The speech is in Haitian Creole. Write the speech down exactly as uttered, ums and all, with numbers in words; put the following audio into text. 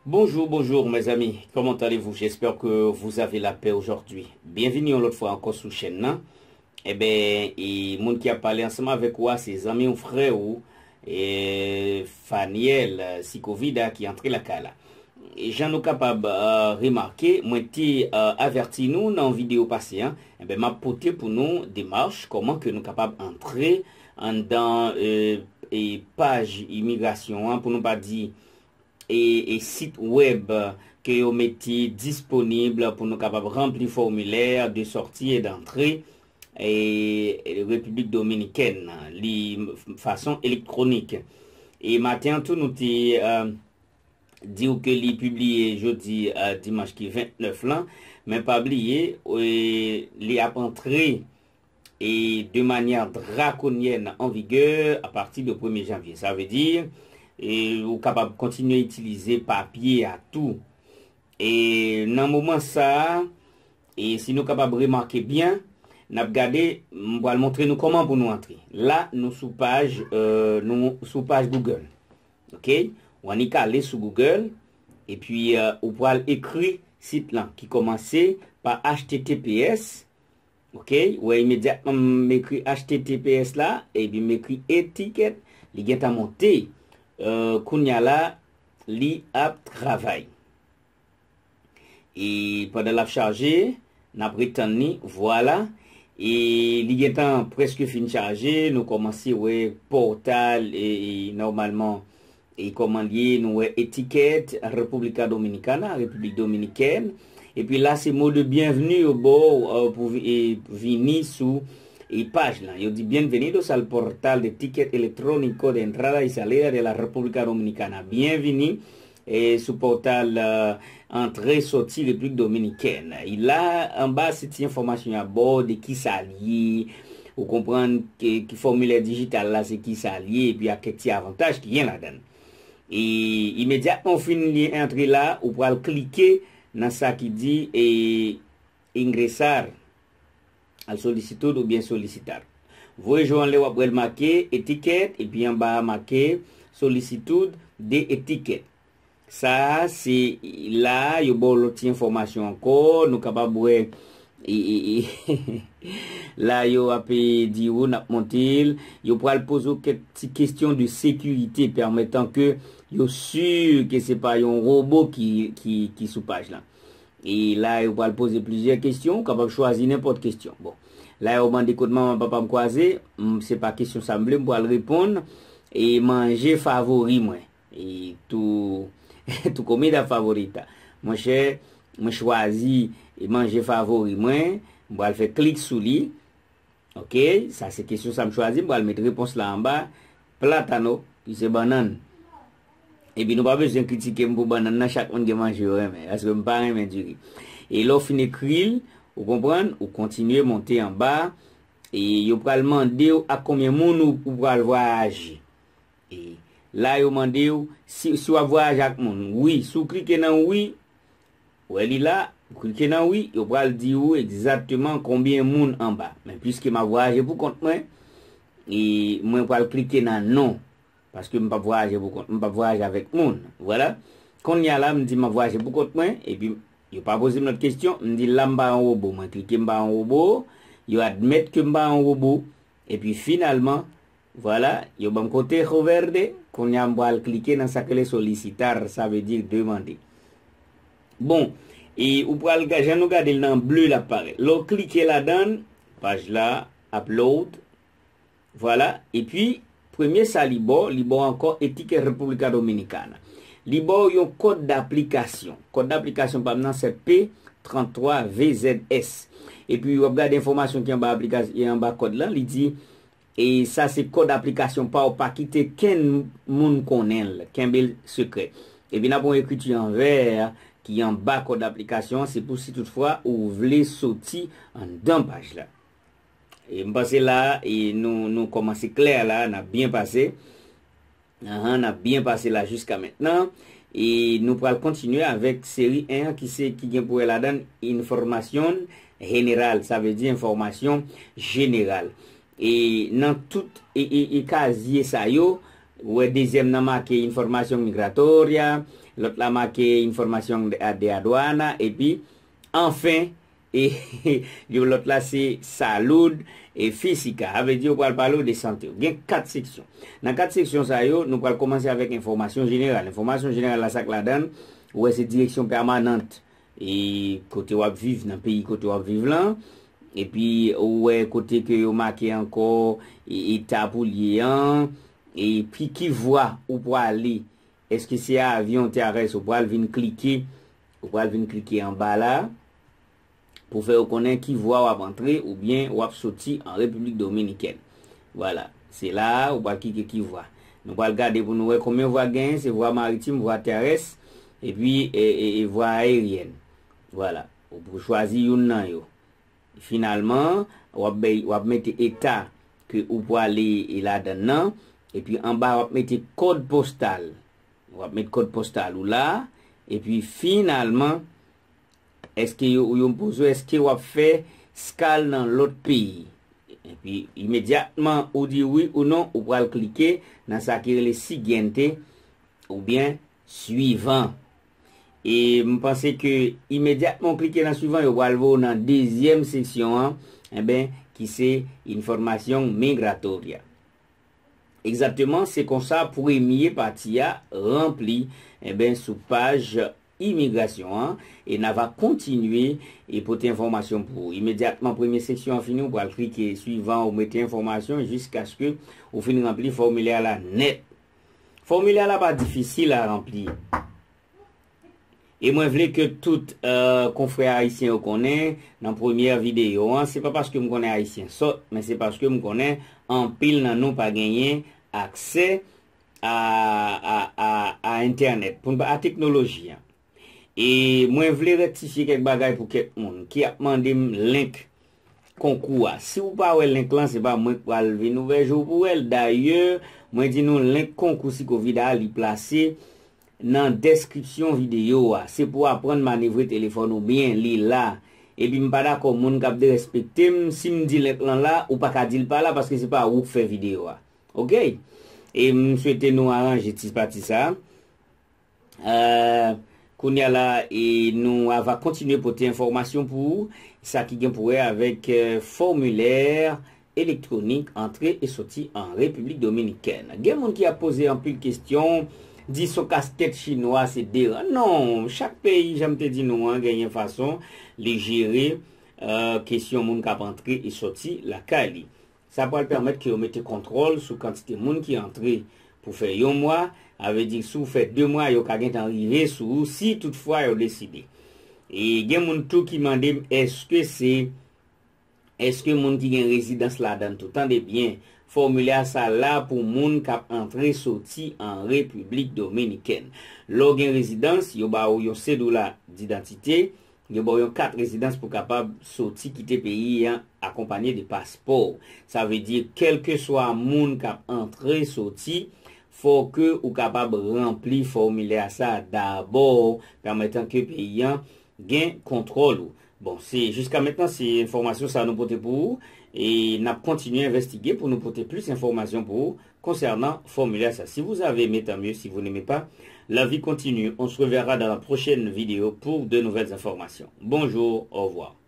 Bonjour, bonjour mes amis, comment allez-vous? J'espère que vous avez la paix aujourd'hui. Byenvini yon lòt fwa ankò sou chèn nan. Eben, e moun ki ap pale ansanm avèk ou a, se zanmi w, frè ou, e, Faniel, e, Sikovida ki antre lakay la. E jan nou kapab, e, remake, mwen te, e, avèti nou nan yon videyo pase an, eben, m ap pote pou nou demach kòman ke nou kapab antre anndan, e, e, paj imigrasyon an, pou nou pa di e, e sit wèb ke yo mete disponib pou nou kapab ranpli fòmilè de sortie et d'entrée e, e Repiblik Dominikèn, li fason elektwonik. E maten an tou, nou te, e, di w ke li pibliye jodi, e, dimanch ki vennèf lan, men pa bliye, e, li ap antre e de manyè drakonyèn an vigè apati de premye janvye. Sa vle di, e ou kapab kontinye itilize papye a tou. E nan moman sa a, e si nou kapab remake byen, n ap gade, m pral montre nou kòman pou nou antre. La, nou sou paj, e, nou sou paj Google. Oke? W annik ale sou Google, epi, e, ou pral ekri sit lan ki kòmanse pa H T T P S. Oke, ou wè imedyatman m ekri H T T P S la, epi m ekri etikèt, li gentan monte. E, kounye a la, li ap travay. E pandan l ap chaje, n ap ret tann li, vwala. E li gentan prèske fin chaje, nou kòmanse wè pòtal, e, e nòmalman, e kòman l ye, nou wè etikèt, República Dominicana, Repiblik Dominikèn. Epi la, se mo de byenvni yo ba w, e, pou vi-, e, vini sou, e, paj lan. Yo di, "Bienvenidos al portal de ticket electrónico de entrada y salida de la República Dominicana." Byenvini, e, sou pòtal, e, antre sòti Repiblik Dominikèn. E la, anba, se ti enfòmasyon yo ba w de kisa l ye, ou konprann ke, ki fòmilè dijital la, se kisa l ye, epi ak kèk ti avantaj ki gen ladan l. E imedyatman w fin li antre la, ou pral klike nan sa ki di, e, ingresar al solicitud oubyen solicitar. Voye je w anlè, w ap wè l make etikèt, epi anba a make solicitud de etiqueta. Sa a, se la, yo ba w lòt ti enfòmasyon ankò, nou kapab wè, e, e, e, la, yo ap, e, di w, n ap monte l, yo pral poze w kèk ti kesyon de sekirite, pèmètan ke yo si ke se pa yon wobo ki, ki, ki sou paj lan. E la, yo pral poze plizyè kesyon, ou kapab chwazi nenpòt kesyon. Bon, la, yo mande kot manman papa m kwaze, m, se pa kesyon sa m vle, m pral reponn, e manje favori mwen. E tou, tu comida favorita. Monchè, mwen chwazi manje favori mwen, mwen pral fè klik sou li. Oke, sa se kesyon sa m chwazi, m pral met repons la anba, plátano, ki se bannann. Epi nou pa bezwen kritike m pou bannann nan, chak moun gen manje yo renmen, paske m pa renmen diri. E lè w fin ekri l, ou konprann, ou kontinye monte anba, e yo pral mande w ak konbyen moun ou, ou pral vwayaje. E la, yo mande w si, si w ap vwayaje ak moun. Wi, si w klike nan wi, wè li la, ou klike nan wi, yo pral di w egzakteman konbyen moun anba. Men piske m ap vwayaje pou kont mwen, e mwen pral klike nan non, paske m p ap vwayaje pou kont, m p ap vwayaje avèk moun. Vwala. Kounye a la, m di m ap vwayaje pou kont mwen, epi yo pa poze m lòt kesyon, m di la m pa yon wobo, mwen klike m pa yon wobo, yo admèt ke m pa yon wobo, epi finalman, vwala, yo ban m kote ho verde, kounye a m pral klike nan sa k rele solicitar, sa vle di demande. Bon, e ou pral ga-, jan nou gade l nan ble l ap parèt. Lè w klike ladan l, paj la ap load. Vwala, epi premye sa li ba w, li ba w ankò etikèt República Dominicana. Li ba w yon kòd daplikasyon. Kòd daplikasyon pa m nan se P trant twa V Z S. Epi w ap gade enfòmasyon ki anba aplikasyon, anba kòd lan, li di, e sa se kòd aplikasyon pa w, pa kite kenn moun konnen l, kenbe l sekrè. Epi n ap yon ekriti an vè ki anba kòd aplikasyon an, se pou si toutfwa ou vle soti anndan paj la. E m panse la, e nou, nou kòmanse klè la, n ap byen pase. Ahan, n ap byen pase la jiska mentnan. E nou pral kontinye avèk seri en an ki se, ki gen pou wè ladan l información general, sa vle di enfòmasyon jeneral. E nan tout e, e, e kazye sa yo, ou wè dezyèm nan make información migratoria, lòt la make información de, de aduana, epi anfen, e yon lòt la se salud e física. Sa vle di yo pral pale w de sante w. Gen kat seksyon. Nan kat seksyon sa yo, nou pral kòmanse avèk enfòmasyon jeneral. Enfòmasyon jeneral la, sa k ladan l, ou wè se direksyon pèmanant, e kote w ap viv, nan peyi kote w ap viv lan. Epi ou wè kote ke yo make ankò, e, eta pou l ye an, epi ki vwa ou prale. Èske se avyon, tèrès, ou pral vin klike, ou pral vin klike anba la pou fè yo konnen ki vwa w ap antre oubyen w ap soti an Repiblik Dominikèn. Vwala, se la a ou pral klike ki vwa. Nou pral gade pou nou wè konbyen vwa genyen, se vwa maritim, vwa tèrès, epi, e, e, e vwa aeryèn. Vwala, ou pou chwazi youn nan yo. Finalman, w ap bay, w ap mete eta ke ou prale e ladan nan, epi anba w ap mete kòd postal. W ap met kòd postal ou la, epi finalman, èske yo, yo poze w èske w ap fè skal nan lòt peyi. Epi imedyatman ou di wi ou non, ou pral klike nan sa ki rele siguiente oubyen suivant. E m panse ke imedyatman w klike nan suivant, yo pral voye w nan dezyèm seksyon an, enben, ki se información migratoria. Egzakteman, se konsa premye pati a ranpli, enben, sou paj imigrasyon an, e n a va kontinye e pote enfòmasyon pou ou. Imedyatman premye seksyon an fini, ou pral klike suivant, ou mete enfòmasyon jiskaske ou fin ranpli fòmilè la nèt. Fòmilè la pa difisil a ranpli. E mwen vle ke tout, e, konfrè ayisyen yo konnen, nan premyè videyo an, se pa paske m konnen ayisyen sòt, men se paske m konnen anpil nan nou pa genyen aksè a, a, a, a entènèt, pou n pa, a teknoloji an. E mwen vle rektifye kèk bagay pou kèk moun ki ap mande m link konkou a. Si w pa wè link lan, se pa mwen k pral vin ouvè je w pou wè l. Dayè, mwen di nou link konkou Sikovid a, li plase nan deskripsyon videyo a. Se pou w aprann manevre telefòn ou byen, li la. Epi m pa dakò moun k ap derespekte m, si m di link lan la, ou pa ka di l pa la, paske se pa ou k fè videyo a. Oke? E m swete nou aranje ti pati sa. E, kounye a la, e nou a va kontinye pote enfòmasyon pou ou, sa ki gen pou wè avèk, e, fòmilè elektwonik antre e soti an Repiblik Dominikèn. Gen moun ki ap poze anpil kesyon, di se yon kaskèt chinwa, se deran. Non, chak peyi, jan m te di nou an, genyen fason li jere, e, kesyon moun k ap antre e soti lakay li. Sa pral pèmèt ke yo mete kontwòl sou kantite moun ki antre pou fè yon mwa, sa vle di si w fè de mwa, yo ka gentan rive sou ou si toutfwa yo deside. E gen moun tou ki mande m èske se, èske moun ki gen rezidans ladan l tou. Tande byen, fòmilè sa la pou moun k ap antre soti an Repiblik Dominikèn. Lè w gen rezidans, yo ba ou yon sedola didantite, yo ba w yon kat rezidans pou kapab soti kite peyi an akonpanye de paspò w. Sa vle di, kèlkeswa moun k ap antre soti, fò ke ou kapab ranpli fòmilè sa dabò, pèmètan ke peyi an gen kontwòl ou. Bon, se jiska mentnan, se enfòmasyon sa nou pote pou ou, e n ap kontinye envestige pou nou pote plis enfòmasyon pou ou konsènan fòmilè sa. Si vous avez aimé, tant mieux. Si vous n'aimez pas, la vie continue. On se reverra dans la prochaine vidéo pour de nouvelles informations. Bonjour, au revoir.